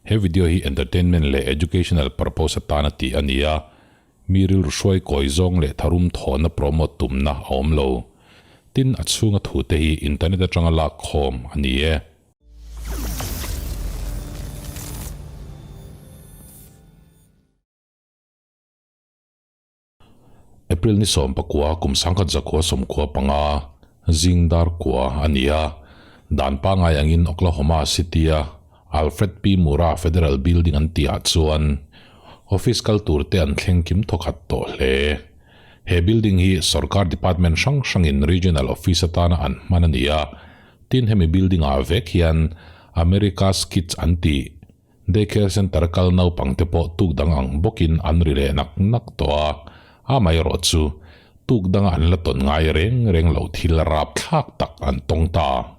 He video hi entertainment leh educational purpose atana tih a ni a, mi rilru hruai kawi zawng leh tharum thawhna promote tumna a awm lo. Tin, a chhunga thute hi internet atanga lak khawm a ni e. April ni 19 kum 1945 zing dar kua a ni a, dan pangngai angin Oklahoma City-a Alfred P. Murrah Federal Building an tihah chuan office kal turte an thleng kim thawkhat tawh hle. He building hi sorkar department hrang hrangin regional office atana an hman a ni a, tin hemi building-ah vek hian America's Kids an tih Daycare Centre kal naupang te pawh tuk dang ang bawkin an ri leh nak nak tawh a, amaherawh chu tuk danga an la tawn ngai reng reng lo thil rapthlak tak an tawng ta.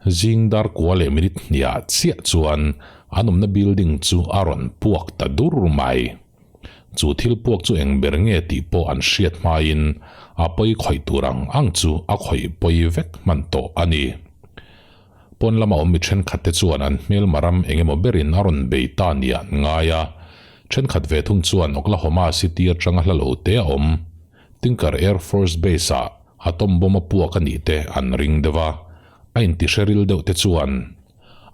Zing dar kua leh minute hniah chiah chuan an awmna building chu a rawn puak ta dur mai. Chu thil puak chu eng ber nge tih pawh an hriat hmain a pawi khawih tur ang ang chu a khawih pawi vek hman tawh a ni. Pawn lama awm mi thenkhat te chuan an hmelma ram eng emaw berin a rawn bei ta nia an ngai a. Thenkhat ve thung chuan Oklahoma City atanga hla lo te a awm Tinker Air Force Base ah atom bomb a puak a nih te an ring deuh a. A intihre ril deuh te chuan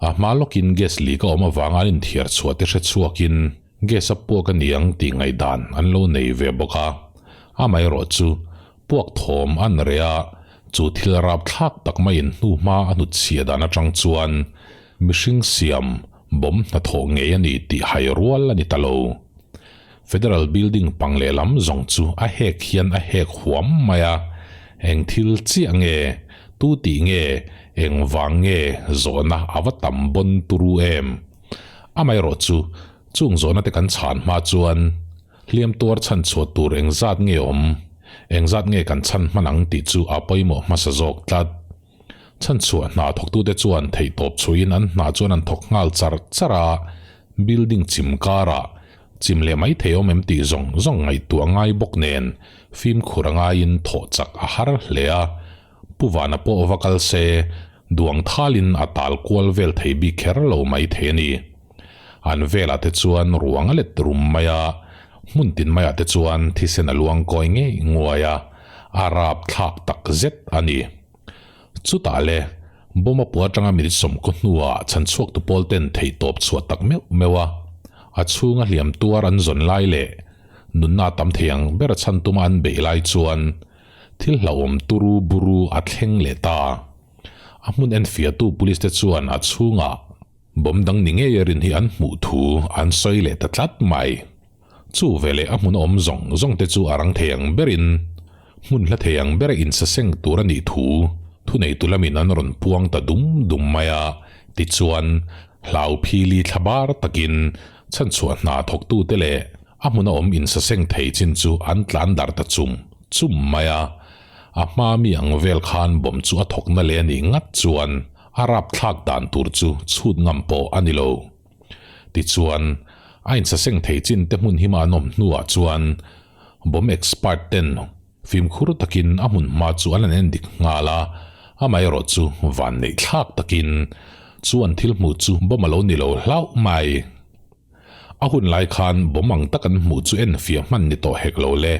a hma lawkin gas leak a awm avanga an inthiar chhuah te hre chhuakin gas a puak a ni ang tih ngaihdan an lo nei ve bawk a. Amaherawh chu puak thawm an reh a, Chu thil rapthlak tak maiin hnuhma a hnutchhiah dan atang chuan mihring siam bomb hnathawh ngei a ni tih hai rual a ni ta lo. Federal Building pang lehlam zawng chu a hek hian a hek huam mai a, eng thil chiah nge, tu tih nge, eng vang nge zawhna a va tam bawn turu em? Amaherawh chu, chung zawhna te kan chhan hma chuan, Hliam tuar chhan chhuah tur engzat nge awm? Engzat nge kan chhan hman ang tih chu a pawimawh hmasa zawk tlat. Chhan chhuah hna thawktute chuan theihtawp chhuiin an hna chuan an thawk nghal char char a, building chim karah chim leh mai thei awm em tih zawng zawng ngaihtuah ngai bawk nen fimkhur a ngaiin thawh chak a har hle a, Pu Vana pawh va kal se duang thalin a tal kual vel thei bik kher lo mai thei a ni. An velah te chuan ruang a let rum mai a, hmun tin maiah te chuan thisen a luang kawi ngei nguai a, a rap thlak tak zet a ni. Chutah le, bomb a pua atanga minute sawmkaw hnuah chhanchhuaktu pawl ten theihtawp chhuah tak meuh meuh a, a chhunga hliam tuar an zawn lai leh nunna tam thei ang ber chhan tuma an beih lai chuan thil hlauhawm turu buru a thleng leh ta. A hmun enfiahtu police te chuan a chhungah Bomb dang ni ngei a rin hi an hmuh thu an sawi leh ta tlat mai. Chu veleh a hmun awm zawng zawng te chu a rang thei ang berin hmun hla thei ang bera insaseng tur a nih thu thuneitu lamin an rawn puang ta dum dum mai a, tichuan hlau phili thla bar takin chhanchhuah hna thawktute leh a hmuna awm insaseng thei chin chu an tlan dar ta chum chum mai a. A hma mi ang vel khan bomb chu a thawkna leh a nih ngat chuan A rapthlak dan tur chu chhut ngam pawh a ni lo. Tichuan, a insaseng thei chin te hmun hima an awm hnuah chuan bomb expert ten fimkhur takin a hmun hma chu an han en dik nghal a, amaherawh chu vanneih thlak takin chuan thil hmuh chu bomb a lo ni lo hlauh mai. A hun lai khan bomb ang tak an hmuh chu enfiah hman ni tawh hek lo le.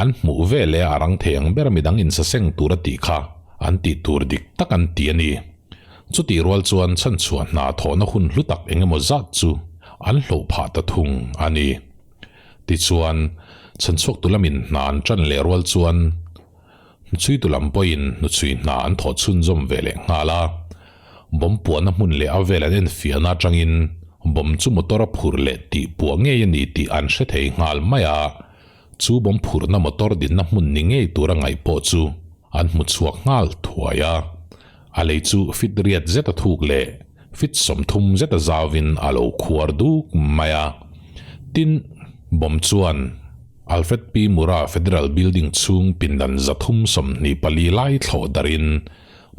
An hmuh ve leh a rang thei ang ber midang insaseng tur a tih kha an tih tur dik tak an ti a ni. Chutih rual chuan chhanchhuah hna thawhna hun hlu tak eng emaw zat chu an hloh phah ta thung a ni. Tichuan, chhanchhuaktu lamin hna an tan leh rual chuan hnuchhuitu lam pawhin hnuchhui hna an thawh chhunzawm ve leh nghal a. Bomb puahna hmun leh a vel an enfiahna atangin bomb chu motor a phur leh tih puah ngei a ni tih an hre thei nghal mai a, chu bomb phurhna motor dinna hmun ni ngei tura ngaih pawh chu an hmu chhuak nghal thuai a. A lei chu fit riat zet a thuk leh fit 30 zet a zauvin a lo khuar duk mai a. Tin, bomb chuan Alfred P. Murrah Federal Building chhung pindan 324 lai thlawh darin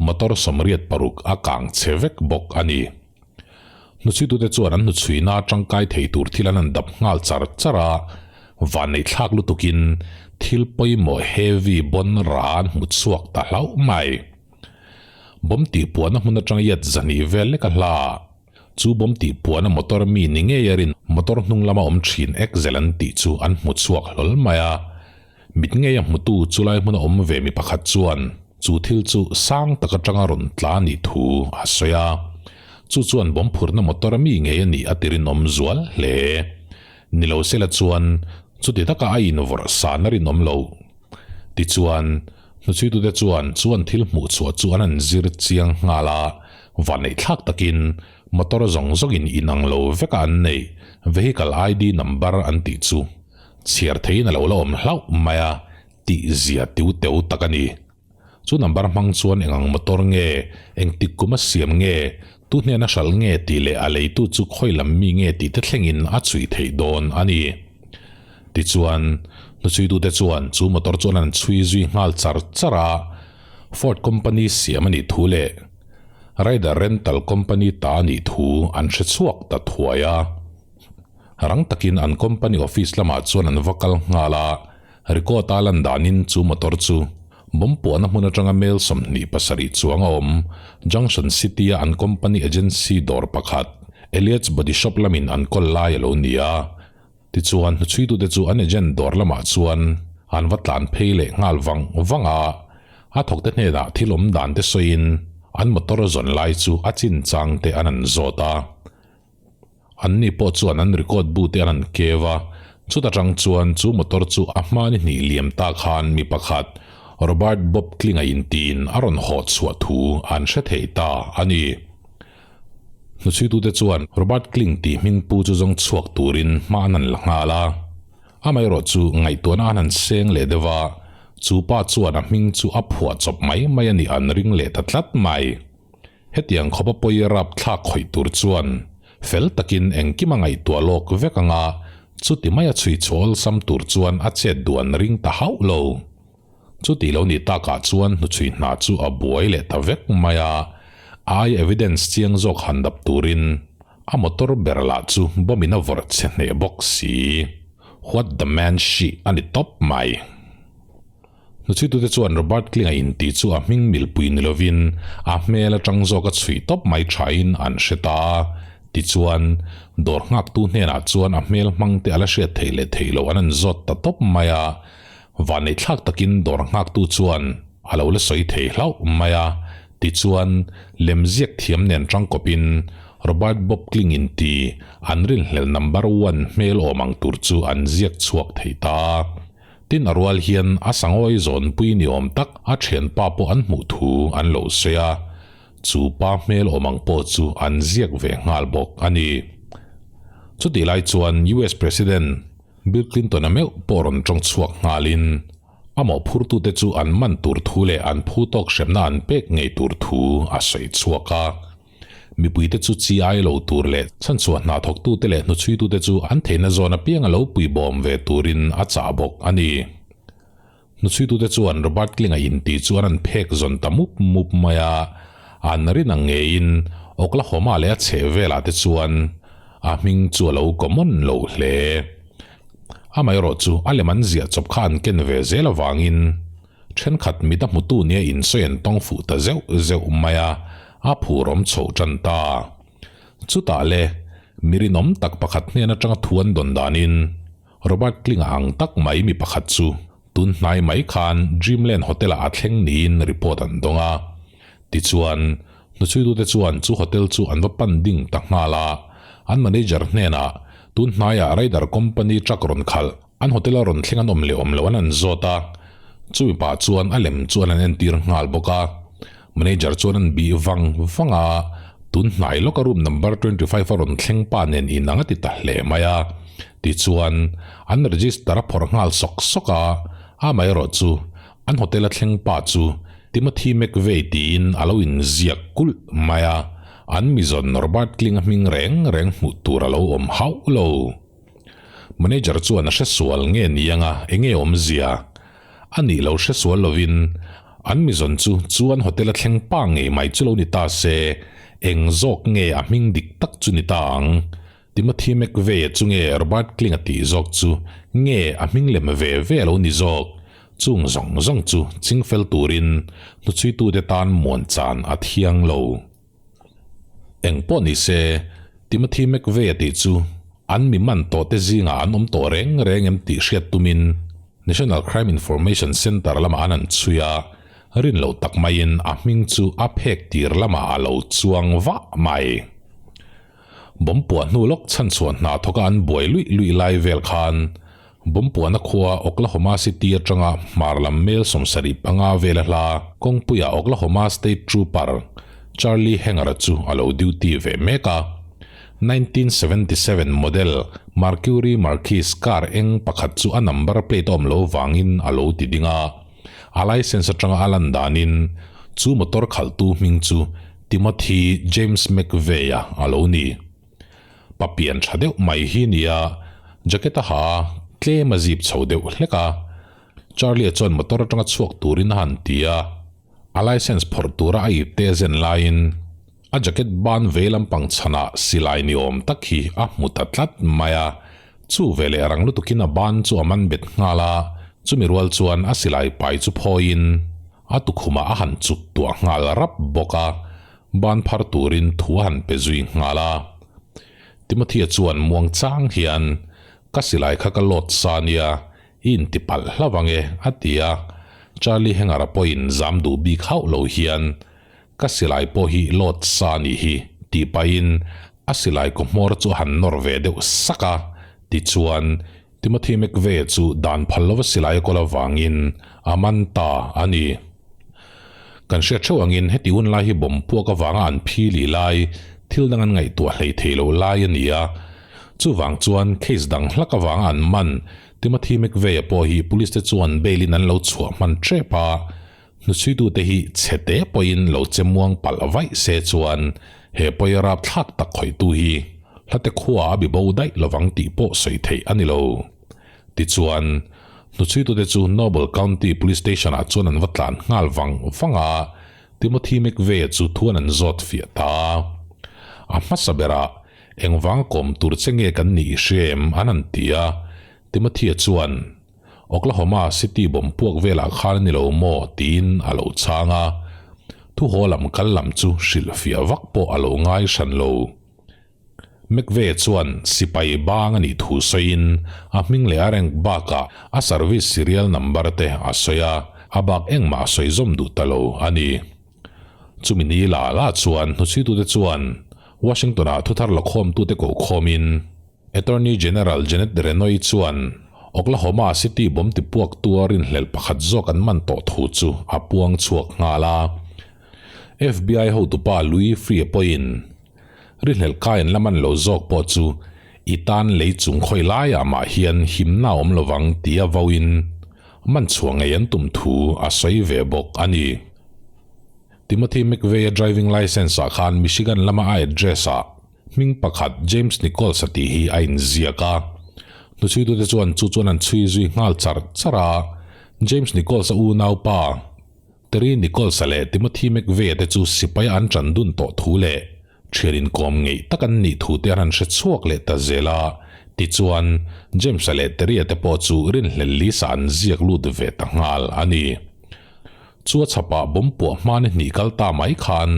Motor 86 a kang che vek bawk a ni. Hnuchhuitute chuan an hnuchhuina tangkai thei tur thil an han dap nghal char char a, vanneihthlak lutukin thil pawimawh heavy bawn ra an hmu chhuak ta hlauh mai. Bomb tihpuahna hmun atanga iat 200 vel lek a hla. Chu bomb tih puana motor mi ni ngei a rin motor hnung lama awm thin Axel an tih chu an hmu chhuak hlawl mai a. Mit ngei a hmutu chulai hmuna awm ve mi pakhat chuan chu thil chu sang tak atanga rawn tla a nih thu a sawi a. Chu chuan bomb phurhna motor a mi ngei a nih a ti rinawm zual hle. Ni lo sela chuan chuti taka a invawrh san a rinawm lo. Tichuan, hnuchhuitute chuan chuan thil hmuh chhuah chu an han zir chiang nghal a, vanneihthlak takin motor zawng zawngin inang lo veka an neih vehicle ID number an tih chu chhiar theiin a lo la awm hlauh mai a tih zia tiu teu tak a ni. Chu number hmang chuan eng ang motor nge, engtik kum a siam nge, tu hnena hralh nge tih leh a leitu chu khawi lam mi nge tih te thlengin a chhui theih dawn a ni. Tichuan, hnuchhuitute chuan chu motor chuan an chhui zui nghal char char a, Ford company siam a nih thu leh Ryder Rental company ta a nih thu an hre chhuak ta thuai a. Rang takin an company office lamah chuan an va kal nghal a, Record a lan danin chu motor chu bomb puahna hmun atanga mel 27 chuang a awm Junction City-a an company agency dawr pakhat Elliot's Body Shop lamin an kawl lai a lo ni a. Tichuan hnuchhuitute chu an agent dawr lamah chuan an va tlan phei leh nghal vang vang a, a thawkte hnenah thil awm dan te sawiin an motor zawn lai chu a chinchang te an han zawt a. Anni pawh chuan an record bu te an han keu a, chuta tang chuan chu motor chu a hma ni hnih liam ta khan mi pakhat Robert Bob Kling-a intiin a rawn haw chhuah thu an hre thei ta a ni. Hnuchhuitute chuan Robert Kling tih hming pu chu zawng chhuak turin hma an han la nghal a, amaherawh chu ngaihtuahna an han seng leh deuh a, chu pa chuan a hming chu a phuah chawp mai mai a nih an ring leh ta tlat mai. Hetiang khawpa pawi rap thlak khawih tur chuan fel takin engkim a ngaihtuah lawk vek anga chuti maia chhui chhuah awlsam tur chuan a chet duh an ring ta hauh lo. Chuti lo ni takah chuan hnuchhui hna chu a buai leh ta vek mai a, ai evidence chiang zawk han dap turin a motor ber lah chu bomb in a vawrh chhe hneh bawk si. What the man she a ni tawp mai. Hnuchhuitute chuan Robert Kling-a intih chu a hming milpui ni lovin a hmel atang zawk a chhui tawp mai thain an hre ta a. Tichuan, dawr nghaktu hnenah chuan a hmel hmangte a la hriat theih leh theih loh an han zawt ta tawp mai a. Vanneihthlak takin dawr nghaktu chuan a lo la sawi thei hlauh mai a. Tichuan, lemziak thiam nen tangkawpin Robert Bob Kling inti an rinhlel number one hmel awm ang tur chu an ziak chhuak thei ta a. Tin a rual hian a sangawi zawnpui ni awm tak a thianpa pawh an hmuh thu an lo sawi a, chu pa hmel awm ang pawh chu an ziak ve nghal bawk a ni. Chutih lai chuan US President Bill Clinton-a meuh pawh rawn tawng chhuak nghalin a mawhphurtute chu an man tur thu leh an phu tawk hremna an pek ngei tur thu a sawi chhuak a. Mipuite chu chi ai lo tur leh chhanchhuah hna thawktute leh hnuchhuitute chu an theihna zawn apiang a lo puibawm ve turin a chah bawk a ni. Hnuchhuitute chuan Robert Kling-a inti chu an han phek zawn ta mup mup mai a, an rin ang ngeiin Oklahoma leh a chhehvelah te chuan a hming chu a lo common lo hle. Amaherawhchu chu a lem an ziah chawp kha an ken ve zel avangin Thenkhat mit a hmutu nia insawi an tawng fuh ta zeuh zeuh mai a, a phur awm chhoh tan ta. Chutah le, mi rinawm tak pakhat hnen atanga thu an dawn danin Robert Kling-a ang tak mai mi pakhat chu tun hnai mai khan Dreamland Hotel-ah a thleng niin report an dawng a. Tichuan, hnuchhuitute chuan chu hotel chu an va pan ding ta nghal a, an manager hnenah tun hnaiah Ryder Company truck rawn khalh An hotel a rawn thleng an awm leh awm loh an an zawt a, chumi pah chuan a lem chuan an entir nghal bawk a. Manager chuan an bih vang vang a, tun hnai lawka room number 25 a rawn thleng pa nen inang a ti ta hle mai a. Tichuan, an register a phawrh nghal sawk sawk a, amaherawh chu an hotel a thleng pa chu Timothy McVeigh tiin a lo inziak kulh mai a, an mizawn Robert Kling-a hming reng reng hmuh tur a lo awm hauh lo. Manager chuan a hre sual nge ni anga enge awmzia? A nih lo hre sual lovin an mizawn chu chuan hotel a thleng pa ngei mai chu lo ni ta se, eng zawk nge a hming dik tak chu ni ta ang? Timothy McVeigh-a chu nge Robert Kling-a tih zawk chu nge a hming lem ve ve a lo ni zawk? Chung zawng zawng chu chingfel turin hnuchhuitute tan muan chan a thiang lo. Eng pawh ni se. Timothy McVeigh-a tih chu an mi man tawhte zingah an awm tawh reng reng em tih hriat tumin National Crime Information Centre lamah an han chhui a, rin loh tak maiin a hming chu a phek tir lamah a lo chuang vah mai. Bomb puah hnu lawk chhanchhuah hna thawka an buai luih luih lai vel khan bomb puahna khua Oklahoma City atanga hmar lam mel 75 vela hla kawngpuiah Oklahoma State Trooper Charlie Hanger-a chu a lo duty ve mek a. 1977 model Mercury Marquis car eng pakhat chu a number plate a awm lo vangin a lo ti ding a. A license atanga a lan danin chu motor khalhtu hming chu Timothy James McVeigh-a a lo ni. Pa pian tha deuh mai hi nia, jacket a ha a, tlem a zip chho deuh hlek a. Charlie-a chuan motor atanga chhuak turin a han ti a, a license phawrh tura a ipte a zen laiin a jacket ban vei lampang chhanah silai ni awm tak hi a hmu ta tlat mai a. Chu veleh rang lutukin a ban chu a man bet nghal a, chumi rual chuan a silai pai chu phawiin A tukhumah a han chuk tuah nghal rap bawk a, ban phar turin thu a han pe zui nghal a. Timothy-a chuan muang chang hian, Ka silai kha ka load sa nia, i inti palh hlauh ang e, a ti a. Charlie Hanger-a pawhin zam duh bik hauh lo hian, Ka silai pawh hi load sa nih hi, tih pahin a silai kaw hmawr chu a han nawr ve deuh sak a, tichuan, Timothy McVeigh chu dan phal lova silai a kawl avangin a man ta a ni. Kan hriat theuh angin heti hun lai hi bomb puak avanga an phi li lai, thil dang an ngaihtuah hlei thei lo lai a ni a. Chuvang chuan case dang hlak avanga an man Timothy McVeigh-a pawh hi police te chuan bail in an lo chhuah hman tep a, Hnuchhuitute hi chhete pawhin lo che muang palh vaih se chuan he pawi rapthlak tak khawihtu hi hlate khua a bi bo daih lovang tih pawh sawi theih a ni lo. Tichuan, hnuchhuitute chu Noble County Police Station-ah chuan an va tlan nghal vang vang a, Timothy McVeigh-a chu thuan an zawt fiah ta a. A hmasa berah, Engvanga kawm tur che nge kan nih i hria em? an han ti a. Timothy-a chuan, Oklahoma City bomb puak velah khan a ni lo maw? tiin a lo chhang a. Thuhaw lam kal lam chu hrilhfiah vak pawh a lo ngai hran lo. McVeigh chuan sipai bang a nih thu sawiin a hming leh a rank bakah a service serial number te a sawi a, a bak engmah a sawi zawm duh ta lo a ni. Chumi ni la la chuan hnuchhuitute chuan Washington-ah thuthar lakhawmtute kokhawmin, Attorney General Janet Reno-i chuan Oklahoma City bomb tipuak tua rinhlelh pakhat zawk an man tawh thu chu a puang chhuak nghal a. FBI hotupa Louis Freeh pawhin rinhlelh kai an la man lo zawk pawh chu i tan lei chung khawi laiah mah hian himna a awm lovang tia vauin man chhuah ngei an tum thu a sawi ve bawk a ni. Timothy McVeigh-a driving licence-ah khan Michigan lama a address-ah Hming pakhat James Nichols a tih hi a inziak a. Hnuchhuitute chuan chu chuan an chhui zui nghal char char a. James Nichols a unaupa Terry Nichols-a leh Timothy McVeigh-a te chu sipaia an ṭan dun tawh thu leh ṭhian inkawm ngeih tak an nih thu te an han hre chhuak leh ta zel a. Tichuan, James-a leh Terry-a te pawh chu rinhlel lisa an ziak lut ve ta nghal a ni. Chu a chhapah bomb puah hma ni hnih kal ta mai khan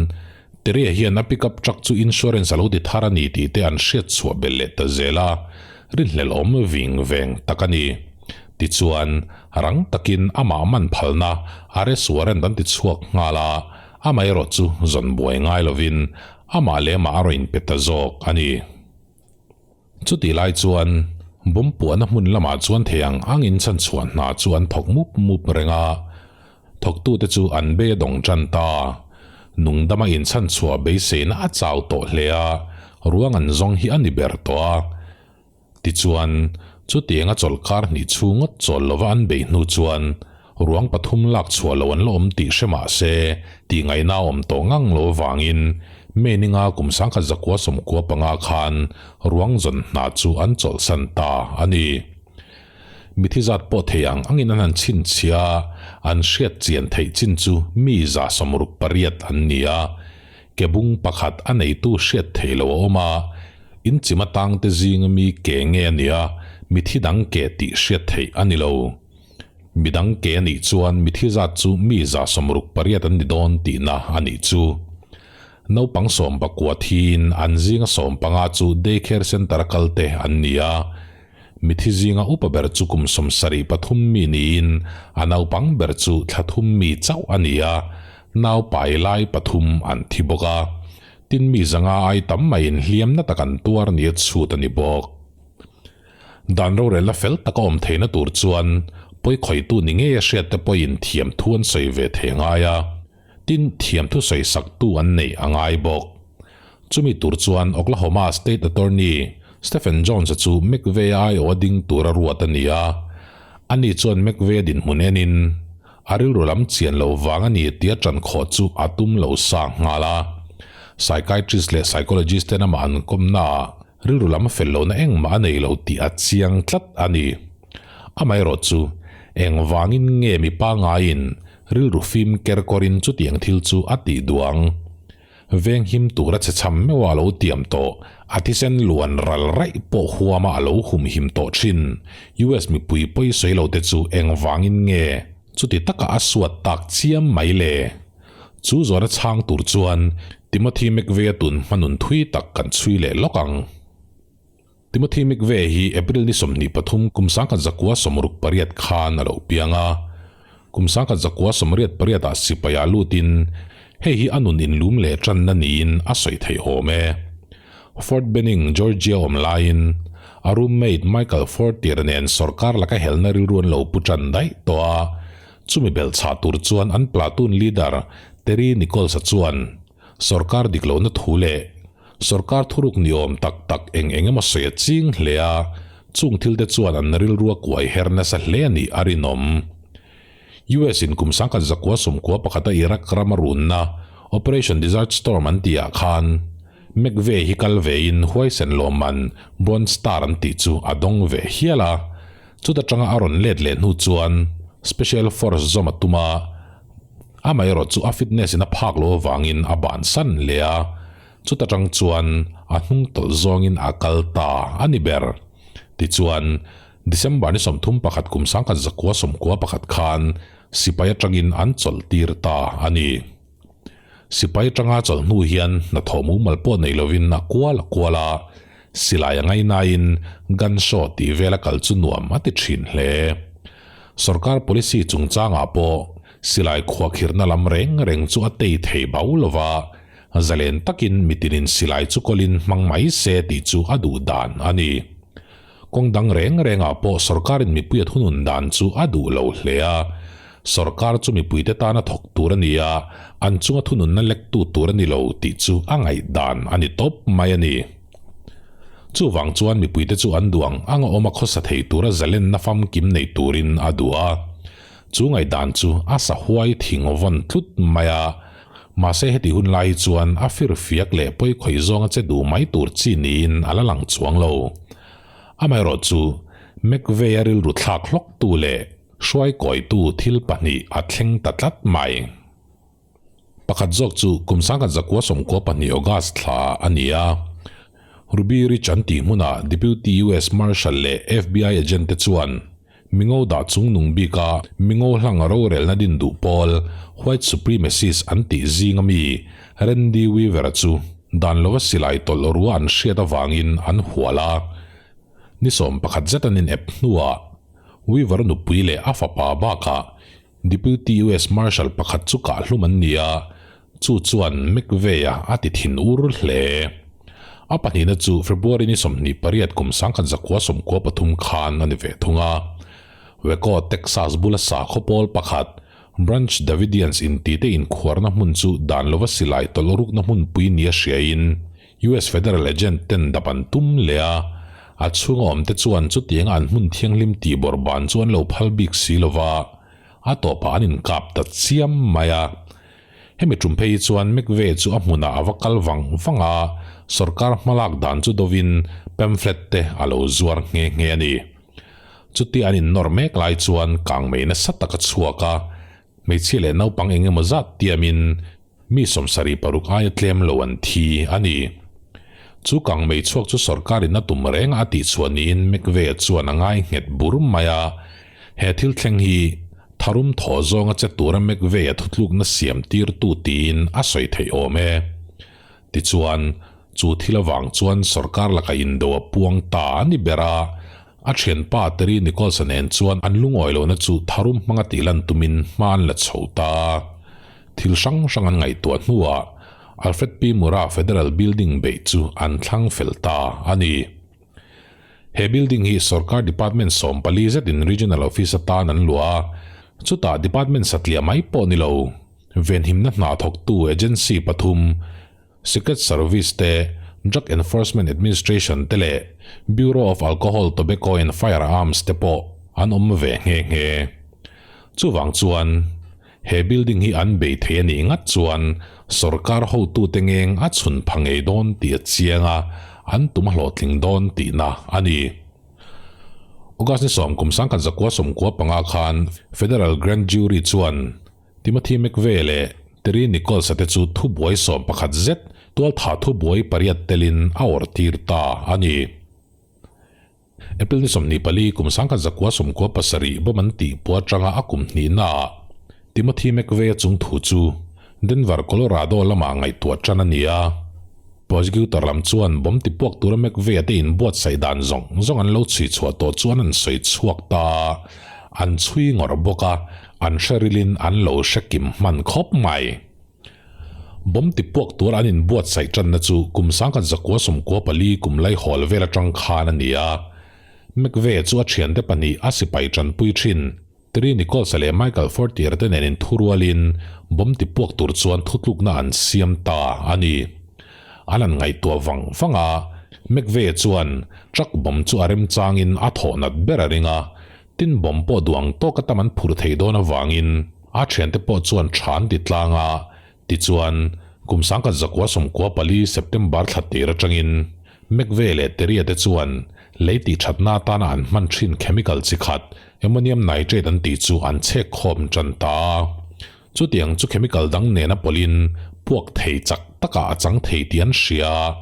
Terry-a hian a pickup truck chu insurance a lo ti thar a ni tih te an hriat chhuah belh leh ta zel a, rinhlelh awm ving veng tak a ni. Tichuan, rang takin amah man phalna arrest warrant an ti chhuak nghal a, amaherawh chu zawn buai ngai lovin amah leh amah a rawn inpe ta zawk a ni. Chutih lai chuan bomb puahna hmun lamah chuan thei ang angin chhanchhuah hna chu an thawk mup mup reng a, thawktute chu an be dawng tan ta. Nungdama inchhanchhuah beiseina a chau tawh hle a, ruang an zawng hi a ni ber tawh a. Tichuan, chutianga chawlhkar hnih chhung ngawt chawl lova an beih hnu chuan ruang pathum lak chhuah lo an la awm tih hre mah se, tihngaihna a awm tawh ngang lo avangin May ninga kum 1995 khan ruang zawn hna chu an chawlhsan ta a ni. Mithi zat pawh thei ang angin an han chhinchhia a, an hriat chian theih chin chu mi 68 an ni a. Ke bung pakhat a neitu hriat theih lo a awm a, inchim atangte zinga mi ke nge a nia, mithi dang ke tih hriat theih a ni lo. Midang ke a nih chuan mithi zat chu mi 68 an ni dawn tihna a nih chu. Naupang sawmpakua thiin an zinga sawmpanga chu day care centre a kalte an ni a. Mithi zinga upa ber chu kum 73 mi niin a naupang ber chu thla thum mi chauh a ni a, nau pai lai pathum an thi bawk a. Tin mi zanga ai tam maiin hliamna tak an tuar nia chhut a ni bawk. Dan rorelna fel taka awm theihna tur chuan pawikhawitu ni ngei a hriatte pawhin thiamthu an sawi ve thei ngai a. Tin, thiamthu sawisaktu an neih a ngai bawk. Chumi tur chuan Oklahoma State Attorney Stephen Jones-a chu McVeigh-a aiawha ding tura ruat a ni a. Ani chuan McVeigh-a dinhmun enin a rilru lam chian lo vang a ni tia ṭan khawh chu a tum lo sa nghal a. Psychiatrist leh psychologist ten amah an kawmnaah rilru lam fel lohna engmah a nei lo tih a chiang tlat a ni. Amaherawh chu, engvangin nge mi pangaiin Rilru fim ker kawrin chutiang thil chu a tih duh ang. Veng him tura che cham meuh a lo tiam tawh, a thisen luan ral raih pawh huama a lo humhim tawh thin. US mipui pawi sawi lo te chu engvangin nge chuti taka a suat tak chiam mai le? Chu zawhna chhang tur chuan Timothy McVeigh-a tun hmanun thui tak kan chhui leh lawk ang. Timothy McVeigh hi April ni 23 kum 1968 khan a lo piang a. Kum 1988 ah sipai ah lutin hei hi a nun inlum leh tanna niin a sawi theih awm e. Fort Benning, Georgia awm laiin a roommate Michael Fortier nen sawrkar laka helna rilru an lo pu tan daih tawh a. Chumi belhchhah tur chuan an platoon leader Terry Nichols-a chuan sawrkar dik lohna thu leh Sorkar thuruk ni awm tak tak eng eng emaw sawi a ching hle a, chung thil te chuan an rilru a kuai her nasa hle a nih a rinawm. US in kum 1991 a Iraq ram a runna Operation Desert Storm an tih ah khan McVeigh hi kal ve in huaisen lawmman Bronze Star an tih chu a dawng ve hial a, chuta tanga a rawn let leh hnu chuan Special Force zawm a tum a, amaherawh chu a fitness in a phak loh avangin a bansan hle a. Chuta tang chuan a hnung tawlh zawngin a kal ta a ni ber. Tichuan, December ni 31 kum 1991 khan sipai atangin an chawlh tir ta a ni. Sipai atanga chawlh hnu hian hnathawh mumal pawh nei lovin a kual a kual a, silai a ngainain gun show tih vela kal chu nuam a ti thin hle. Sorkar policy chungchangah pawh silai khuahkhirhna lam reng reng chu a tei thei bau lova, Zalen takin mitinin silai chu kawlin hmang mai se tih chu a duh dan a ni. Kawng dang reng rengah pawh sorkarin mipui a thunun dan chu a duh lo hle a. Sorkar chu mipuite tana thawk tur a ni a, an chunga thununna lektu tur a ni lo tih chu a ngaih dan a ni tawp mai a ni. Chuvang chuan mipuite chu an duh ang anga awm a khawsa thei tura zalenna famkim nei turin a duh a. Chu ngaihdan chu a sa huai thing vawn tlut mai a. Mahse heti hun lai hi chuan a fir fiak leh pawi khawih zawnga che duh mai tur chi niin a la lang chuang lo. Amaherawh chu, McVeigh-a rilru thlak hlawktu leh hruai kawitu thil pahnih a thleng ta tlat mai. Pakhat zawk chu kum 1992 August thla a ni a, Ruby Ridge an tih hmunah Deputy US Marshal leh FBI agent te chuan Mingo dah chungnung bika Mingo hlang rorelna din duh pawl White Supremacist an tih zinga mi Randy Weaver-a chu dan lova silai tawlh rua an hriat avangin an hual a. Ni 11 zet an inep hnuah Weaver nupui leh a fapa bakah Deputy US Marshal pakhat chu kahhlum an ni a, chu chuan McVeigh-a a ti thin ur hle. A pahnihna chu February ni 28 kum 1993 khan a ni ve thung a. Waco, Texas bula sakhaw pawl pakhat, Branch Davidians intite inkhuarna hmun chu dan lova silai tawlh rukna hmunpui nia hriain US Federal Agent ten dap an tum leh a, a chhunga awmte chuan chutianga an hmun thianghlim tih bawrh ban chu an lo phal bik si lova, a tawpah an inkap ta chiam mai a. Hemi tum phei hi chuan McVeigh chu a hmunah a va kal vang vang a, sorkar hmalak dan chu dovin pamphlet te a lo zuar nghe nghe a ni. Chutia an innawr mek lai chuan kangmei nasa tak a chhuak a, hmeichhia leh naupang eng emaw zat tiamin mi 76 aia tlem lo an thi a ni. Chu kangmei chhuak chu sorkarin a tum reng a tihchhuah niin McVeigh chuan a ngai nghet bur mai a, he thil thleng hi Tharum thaw zawnga che tura McVeigh-a thutlukna siam tirtu tiin a sawi theih awm e. Tichuan, chu thil avang chuan sorkar laka indo a puang ta a ni ber a, a thianpa Terry Nichols-a nen chuan an lungawi lohna chu tharum hmanga tih lan tumin hma an la chho ta. Thil hrang hrang an ngaihtuah hnuah Alfred P. Murrah Federal Building beih chu an thlang fel ta a ni. He building hi sorkar department 14 zetin regional office atan an luah a, chutah department satliah mai pawh ni lo, venhimna hna thawktu agency pathum, Secret Service te, Drug Enforcement Administration te leh Bureau of Alcohol, Tobacco and Firearms te pawh an awm ve nghe nghe. Chuvang chuan he building hi an bei thei a nih ngat chuan sorkar hotute ngeng a chhun pha ngei dawn tih a chiang a, an tum a hlawhtling dawn tihna a ni. August ni 10, 1995 khan Federal Grand Jury chuan Timothy McVeigh leh Terry Nichols-a te chu thubuai 11 zet tualthah thubuai pariat telin a awrhtir ta a ni. April ni 24 1997 bomb an tih pawh atanga a kum hnihnaah Timothy McVeigh-a chung thu chu Denver, Colorado lamah ngaihtuah tan a ni a. Prosecutor lam chuan bomb tipuak tura McVeigh-a te inbuatsaih dan zawng zawng an lo chhui chhuah tawh chuan an sawi chhuak ta a, an chhui ngawrh bawk a, an hre rilin an lo hre kim hman khawp mai. Bomb tipuak tur an inbuatsaih tanna chu kum 1994 kum laihawl vel atang khan a ni a. McVeigh chu a thiante pahnih a sipai tanpui thin Terry Nichols-a leh Michael Fortier te nen inthurualin bomb tipuak tur chuan thutlukna an siam ta a ni. An han ngaihtuah vang vang a, McVeigh chuan truck bomb chu a remchangin a thawh nat ber a ring a, tin bomb pawh duang tawka tam an phur thei dawn avangin A thiante pawh chuan tha an ti tlang a, tichuan, kum 1994 September thla tir atangin McVeigh leh Terry-a te chuan lei tihthatna atana an hman thin chemical chi khat ammonium nitrate an tih chu an chhek khawm tan ta a. Chutiang chu chemical dang nena pawlhin puak thei chak takah a chang thei tih an hria a,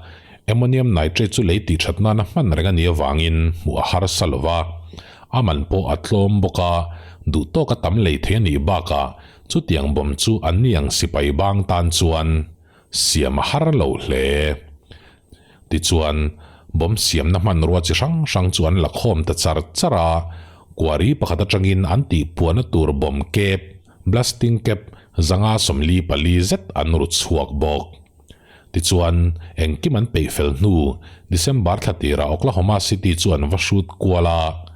ammonium nitrate chu lei tihthatnana hman reng a nih avangin hmuh a harsa lo va. A man pawh a tlawm bawk a, duh tawka tam lei thei a nih bakah chutiang bawm chu an ni ang sipai bang tan chuan siam a har lo hle. Tichuan, bawm siamna hmanrua chi hrang hrang chu an la khawm ta char char a, kuari pakhat atangin an tihpuahna tur bawm kep, blasting cap, 144 zet an ru chhuak bawk. Tichuan, engkim an peih fel hnu, December thla tirah Oklahoma City chu an va hrut kual a.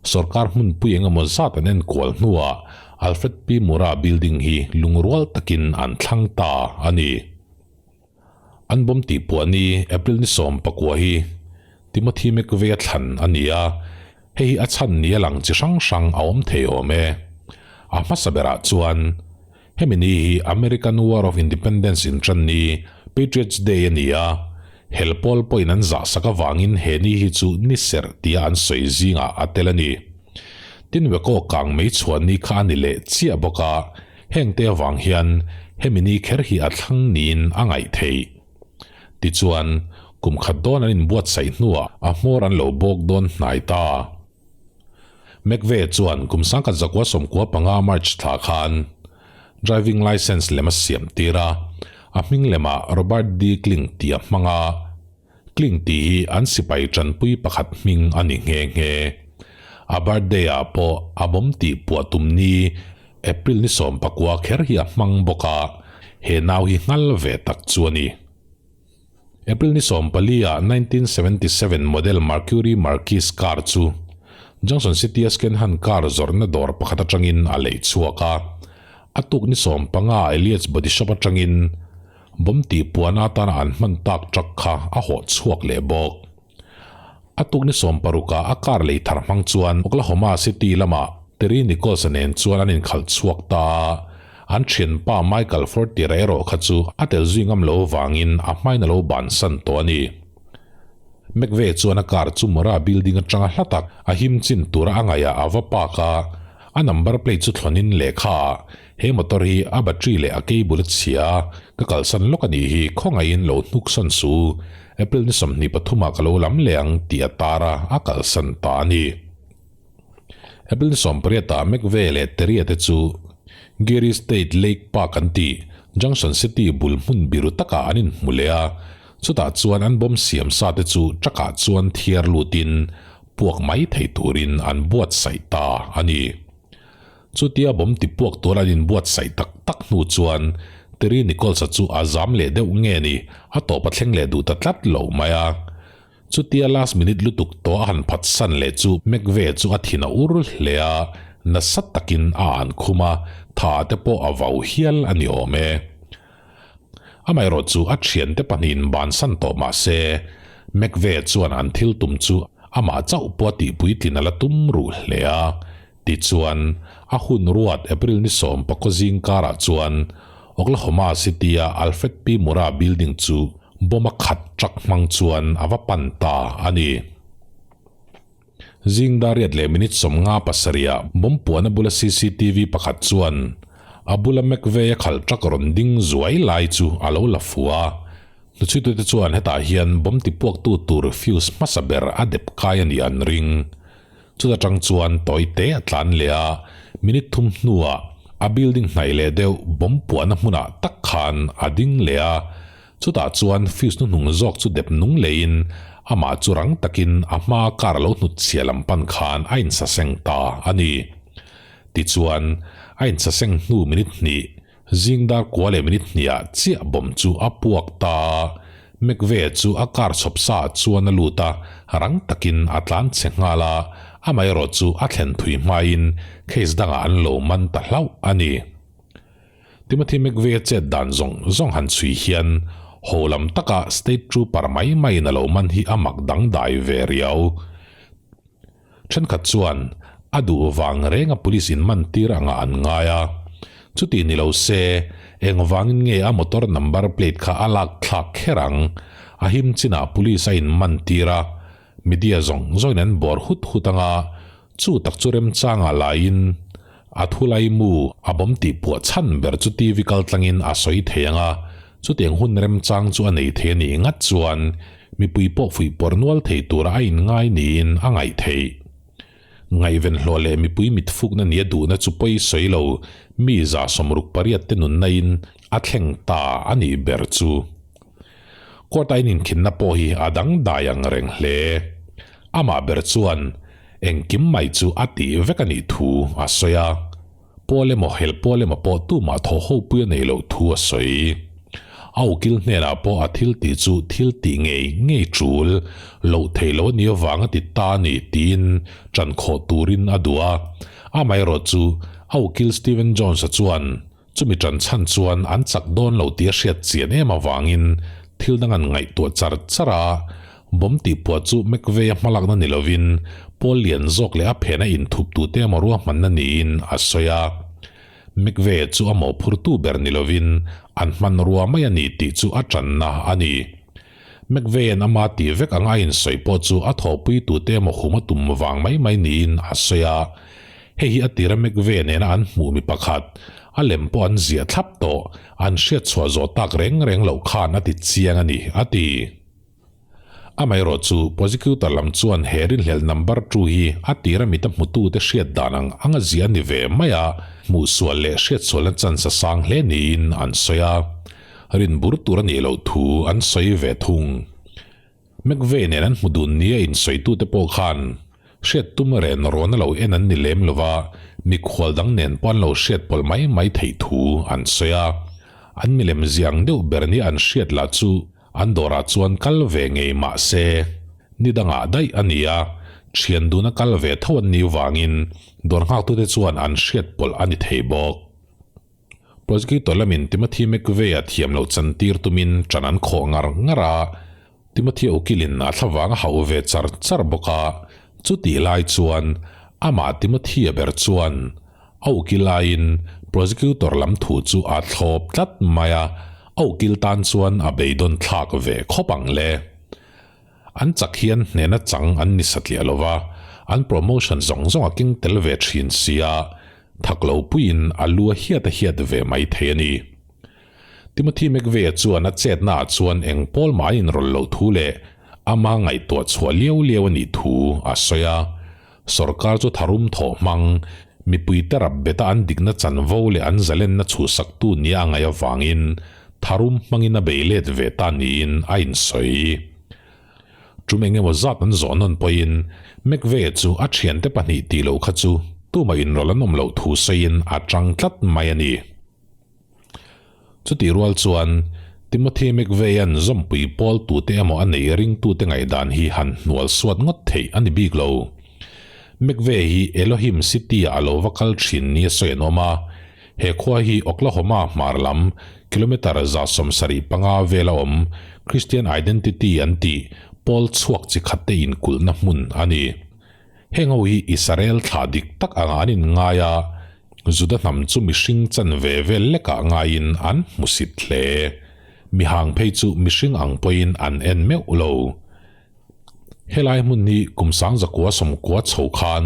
Sorkar hmunpui eng emaw zat an enkual hnuah Alfred P. Murrah Building hi lungrual takin an thlang ta a ni. An bomb tihpuah ni April ni 19 hi Timothy McVeigh-a thlan a ni a, hei hi a chhan ni a lang chi hrang hrang a awm thei awm e. A hmasa berah chuan Hemi ni hi American War of Independence inṭan ni, Patriots Day a ni a, hel pawl pawhin an zahsak avangin he ni hi chu ni serh tia an sawi zingah a tel a ni. Tin Weko kang mei chhuah ni kha a ni leh chiah bawk a, hengte avang hian hemi ni kher hi a thlang niin a ngaih theih. Tichuan, kum khat dawn an inbuatsaih hnuah a hmawr an lo bawk dawn hnai ta. McVeigh chuan kum 1995 March thla khan driving licence lem a siam tir a, a hming lemah Robert D. Kling tih a hmang a, Kling tih hi an sipai tanpui pakhat hming a ni nghe nghe. A birthday ah pawh a bawm tih puah tum ni April ni 19 kher hi a hmang bawk a, he nau hi nghal ve tak chu a ni. April ni 14 ah 1977 model Mercury Marquis car chu Junction City a second-hand car zawrhna dawr pakhat atangin a lei chhuak a. A tuk ni 15 ah Elliot's Body Shop atangin bomb tihpuahna atana an hman tak truck kha a hawh chhuak leh bawk. A tuk ni 16 ah a car lei thar hmang chuan Oklahoma City lamah Terry Nichols-a nen chuan an inkhalh chhuak ta a. An thianpa Michael Fortier-a erawh kha chu a tel zui ngam lo vangin a hmain a lo bansan tawh a ni. McVeigh chuan a car chu Murrah Building atanga hla tak a him chin tura a ngaihah a va park a, a number plate chu thlawnin lehkha ah he motor hi a battery leh a cable a chhia a, ka kalsan lawk a nih hi, khawngaihin lo hnuksan su, April ni 23 ah ka lo lam leh ang tih a tar a, a kalsan ta a ni. April ni 18 ah McVeigh leh Terry-a te chu Geary State Lake Park an tih. Junction City bul hmun biru takah an inhmu leh a, chutah chuan an bomb siam sa te chu truck ah chuan thiar lutin puak mai thei turin an buatsaih ta a ni. Chutia bomb ti puak tur an inbuatsaih tak tak hnu chuan Terry Nichols-a chu a zam leh deuh nge ni, a tawp a thleng leh duh ta tlat lo mai a. Chutia last minute lutuk tawh a han phatsan leh chu McVeigh chu a thin a ur hle a, nasa takin a an khum a, tha te pawh a vau hial a ni awm e. Amaherawh chu a thiante pahnihin bansan tawh mah se, McVeigh chuan an thil tum chu amah chauh pawh a tihpuitlin a la tum ruh hle a. Tichuan, a hun ruat April ni sawmpakaw zing karah chuan Oklahoma City-a Alfred P. Murrah Building chu bomb a khat truck hmang chuan a va pan ta a ni. Zing dariat leh minute 57 ah bomb puahna bula cctv pakhat chuan a bula McVeigh-a khalh truck rawn ding zuai lai chu a lo la fu a. Hnuchhuitute chuan hetah hian bomb tipuaktu tur fuse hmasa ber a dep kai a nih an ring. Chuta tang chuan tawi te a tlan leh a, minute thum hnuah a building hnaih leh deuh bomb puahna hmunah tak khan a ding leh a, chutah chuan fuse hnuhnung zawk chu dep nung leiin amah chu rang takin a hmaa car lo hnutchhiah lam pan khan a insaseng ta a ni. Tichuan, a insaseng hnu minute hnih Zing dar kua leh minute hniah chiah bomb chu a puak ta a, McVeigh chu a car chhawp sa ah chuan a lut a, rang takin a tlan che nghal a, amaherawh chu a thlen thui hmain case dangah an lo man ta hlauh a ni. Timothy McVeigh chet dan zawng zawng han chhui hian ho lam taka state trooper mai maiin a lo man hi a mak dangdai ve riau. Thenkhat chuan a duh vang renga police in man tir angah an ngai a, chuti ni lo se engvangin nge a motor number plate kha a lak thlak kher ang? A him chinah police a in man tir a, media zawng zawngin an bawr hut hut anga, chu tak chu remchangah laiin a thulai mu a bawm tih puah chhan ber chu TV kal tlangin a sawi thei anga, chutiang hun remchang chu a nei thei a nih ngat chuan Mipui pawh fuih pawrh nual thei tura a inngai niin a ngaih theih. Ngaihven hlawh leh mipui mitfukna nia duhna chu pawi sawi lo mi 68 te nunnain a thleng ta a nih ber chu. Court a ininkhinna pawh hi a dangdai ang reng hle. Amah ber chuan engkim mai chu a tih vek a nih thu a sawi a. Pawl emaw hel pawl emaw pawh tumah thaw ho pui a nei loh thu a sawi. A ukil hnenah pawh a thil tih chu thil tih ngei ngei tul loh theih loh a nih avang a ti ta a ni tiin ṭan khawh turin a duh a. Amaherawh chu a ukil Steven Jones-a chuan chumi ṭan chhan chuan an chak dawn lo tih a hriat chian em avangin thil dang an ngaihtuah char char a, Bomb tihpuah chu McVeigh-a hmalakna ni lovin pawl lian zawk leh a phena inthuptute emaw ruahmanna niin a sawi a. McVeigh chu a mawhphurtu ber ni lovin an hmanrua mai a ni tih chu a tanna a ni. McVeigh-a'n ama tih vek anga a insawi pawh chu a thawhpuitute emaw hum a tum vang mai mai niin a sawi a. Hei hi a tira McVeigh nena an hmuh mi pakhat, a lem pawh an ziah thlap tawh, an hriatchhuah zawh tak reng reng loh khan a ti chiang a ni, a ti. Amaherawh chu prosecutor lam chuan he rinhlelh number two hi a tira mita hmutute hriat dan ang ang a ziah a ni ve mai a, hmuhsual leh hriatsualna chance a sang hle niin an sawi a, rinbur tur a nih loh thu an sawi ve thung. McVeigh nen an hmu dun nia insawitute pawh khan hriat tum ren rawn a lo en an ni lem lo va, mikhual dang nen pawh an lo hriat pawlh mai mai theih thu an sawi a, an milem ziah ang deuh ber nia an hriat lah chu An dawrah chuan kal ve ngei mah se, ni dangah daih a ni a, thian duna kal ve tho an nih vangin dawr nghaktute chuan an hriat pawlh a ni thei bawk. Prosecutor lamin Timothy McVeigh-a thiam loh chantir tumin ṭan an khawh ngar ngar a, Timothy ukilin a thlavang a hauh ve char char bawk a, chutih lai chuan amah Timothy-a ber chuan A ukil aiin prosecutor lam thu chu a thlawp tlat mai a, a ukil tan chuan a beidawn thlak ve khawp ang le. An chak hian hnena chang an ni satliah lo va, an promotion zawng zawng a keng tel ve thin sia, thak lo puiin a lu a hiat a hiat ve mai thei a ni. Timothy McVeigh-a chuan a chetnaah chuan eng pawl mah an inrawlh loh thu leh ama ngaihtuah chhuah liau liau a nih thu a sawi a. Sorkar chu tharum thawh hmang. Mipuite rap beta an dikna chanvo leh an zalenna chhuhsaktu nia a ngaih avangin tharum hmangin a bei let ve ta niin a insawi. Tum eng emaw zat an zawh nawn pawhin McVeigh chu a thiante pahnih tih loh kha chu tumah inrawlh an awm loh thu sawiin a tang tlat mai a ni. Chutih rual chuan Timothy McVeigh-a'n zawmpui pawl tute emaw a neih ringtute ngaihdan hi han hnual suat ngawt theih a ni bik lo. McVeigh hi Elohim City-ah a lo va kal thin nia sawi an awm a, he khua hi Oklahoma hmar lam kilometre 75 vela awm Christian Identity an tih pawl chhuak chi khatte inkulhna hmun a ni. Heng ho hi Israel thlah dik tak angah an inngai a, Juda hnam chu mihring chanve vel lekah ngaiin an hmusit hle. Mihang phei chu mihring ang pawhin an en meuh lo. Helai hmun hi kum 1940 chho khan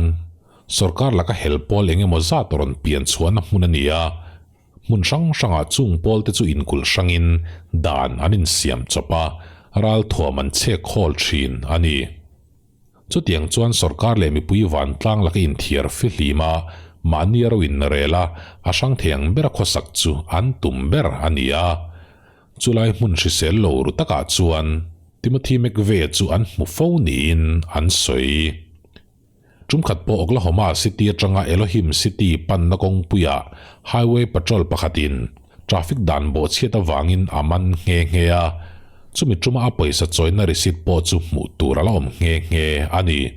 sorkar laka hel pawl eng emaw zat rawn pian chhuahna hmun a ni a, hmun hrang hrangah chung pawl te chu inkulh hrangin dan an insiam chawp a, ralthuam an chhek khawl thin a ni. Chutiang chuan sorkar leh mipui vantlang laka inthiar fihlim a, mahni a ro inrel a, a hrang thei ang bera khawsak chu an tum ber a ni a. Chulai hmun hrisel lo ru takah chuan Timothy McVeigh chu an hmu fo niin an sawi. Tumkhat pawh Oklahoma City atanga Elohim City panna kawngpuiah Highway Patrol pakhatin Traffic dan bawhchhiat avangin a man nghe nghe a, chumi tuma a pawisa chawina receipt pawh chu hmuh tur a la awm nghe nghe a ni.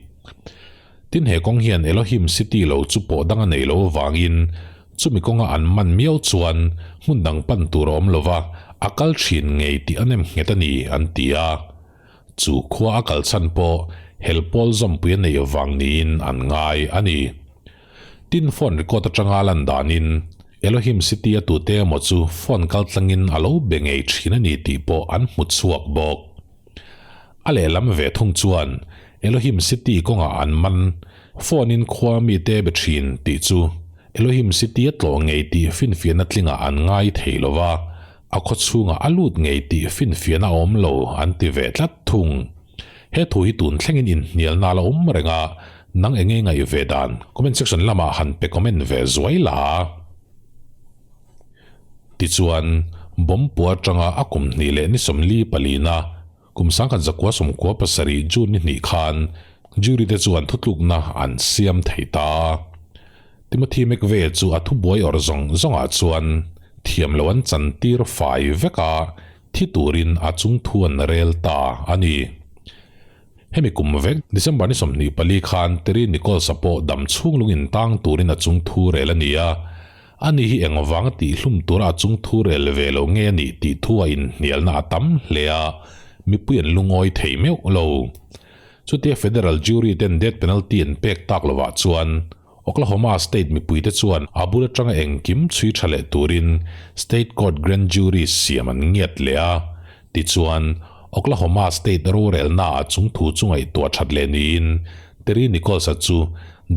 Tin he kawng hian Elohim City lo chu pawh dang a nei lo avangin chumi kawnga an man miau chuan hmun dang pan tur a awm lo va, a kal thin ngei tih a nem nghet a ni an ti a. Chu khua a kal chhan pawh hel pawl zawmpui a neih avang niin an ngai a ni. Tin phone record atanga lan danin Elohim City a tute emaw chu phone kal tlangin a lo be ngei thin a ni tih pawh an hmu chhuak bawk. A lehlam ve thung chuan Elohim City kawngah an man phone in khua mite be thin tih chu Elohim City a tlawh ngei tih finfiahna tlingah an ngai thei lo va, a khaw chhungah a lut ngei tih finfiahna a awm lo an ti ve tlat thung. He thu hi tun thlengin inhnialna a la awm reng a, nang enge ngaih ve dan comment section lamah han pe comment ve zuai la. Tichuan, Bawmpua atanga a kum hnih leh ni 44na, kum 1997 June ni hnih khan jury te chuan thutlukna an siam thei ta. Timothy McVeigh chu a thubuai awrh zawng zawngah chuan thiam lo an chantir fai vek a, thi turin a chung thu an rel ta a ni. Hemi kum vek December ni 24 khan Terry Nichols-a pawh dam chhung lung intang turin a chung thu rel a ni a, ani hi eng vanga tihhlum tura a chung thu rel ve lo nge a nih tih thu a inhnialna a tam hle a, mipui an lungawi thei meuh lo. Chutia Federal Jury ten death penalty an pek tak lovah chuan Oklahoma State mipuite chuan a bul atanga engkim chhui tha leh turin State Court Grand Jury siam an ngiat leh a. Tichuan, Oklahoma State rorelnaah chung thu chu ngaihtuah that leh niin Terry Nichols-a chu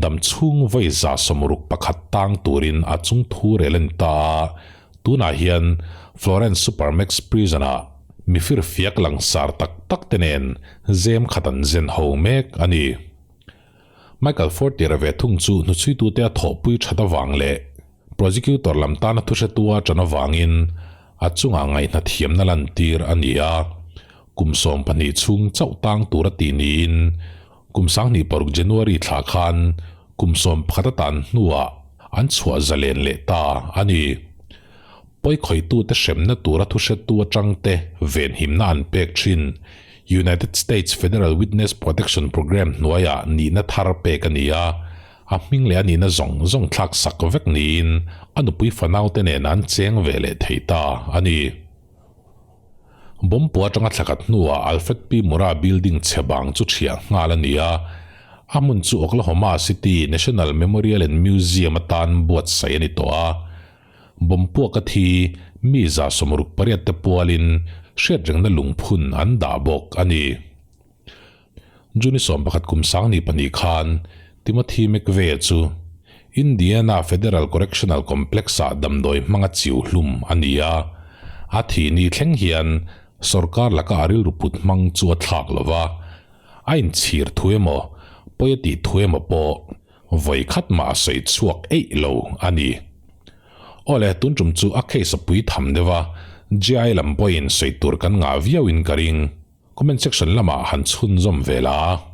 dam chhung vawi 61 tang turin a chung thu rel a ni ta a. Tunah hian Florence Supermax Prison-ah mi firfiak langsar tak tak te nen zem khat an zen ho mek a ni. Michael Fortier-a ve thung chu hnuchhuitute a thawhpui that avang leh prosecutor lam tana thuhretua ṭan avangin a chungah ngaihna thiamna lantir a ni a, kum 12 chhung chauh tang tur a tih niin kum 2006 January thla khan kum 11 a tan hnuah an chhuah zalen leh ta a ni. Pawikhawitute hremna tura thuhretu atangte venhimna an pek thin United States Federal Witness Protection Program hnuaiah nihna thar pek a ni a, a hming leh a nihna zawng zawng thlak sak vek niin a nupui fanaute nen an cheng ve leh thei ta a ni. Bawmpua atanga thlakhat hnuah Alfred P. Murrah Building chhe bang chu thiah nghal a ni a, a hmun chu Oklahoma City National Memorial and Museum atan buatsaih a ni tawh a. Bawmpuak a thi mi 68 te pualin hriatrengna lungphun an dah bawk a ni. June 11 kum 2002 khan Timothy McVeigh chu Indiana Federal Correctional Complex-ah damdawi hmanga chiu hlum a ni a, a thih ni thleng hian sorkar laka a rilru put hmang chu a thlak lo va, a inchhir thu emaw, pawi a tih thu emaw pawh. vawi khat mah a sawi chhuak eih lo a ni. Awle, tun tum chu a case a pui tham deuh a, GI lam pawhin sawi tur kan ngah viauin ka ring. Comment section lamah han chhunzawm ve la.